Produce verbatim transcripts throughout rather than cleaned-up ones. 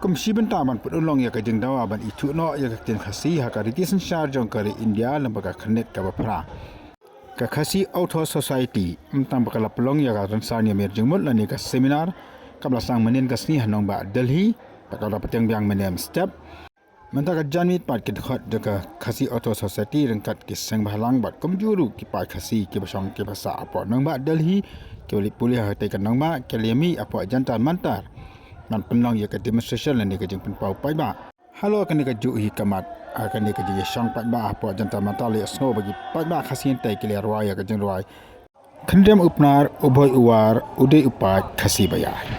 Kum shi bynta ban pynurlong ïa ka jingdawa ban ithuh noh ïa ka ktien Khasi ha ka riti synshar jong ka ri India lem bad ka khyrnit kaba phra, ka Khasi Authors' Society, ym tang ba ka la pynlong ïa ka rynsan ïa mir jingmut lane ka seminar kaba la sdang mynhynnin ka sngi ha nongbah Delhi, bad ka la pyntieng biang mynne mynstep. Mynta ka janmiet pat ki dkhot jong ka Khasi Authors' Society ryngkat ki seng bhalang bad kumjuh ruh ki paid Khasi kiba shong kiba sah hapoh nongbah Delhi, kiba leit pule ha katei ka nongbah, ki la ïa mih hapoh Jantar Mantar ban pynlong ïa ka demonstration lane ka jingpynpaw paidbah. Halor kane kajuh hi ka mat, ha kane ka jingïashong paidbah hapoh Jantar Mantar, la ïohsngew ba ki paidbah Khasi hangtei ki la ïa rwai ïa ka jingrwai Khyndiat u Pnar, u Bhoi u War, u dei u paid Khasi ba ïaid.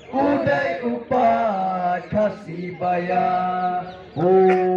U dei u paid Khasi ba ïaid.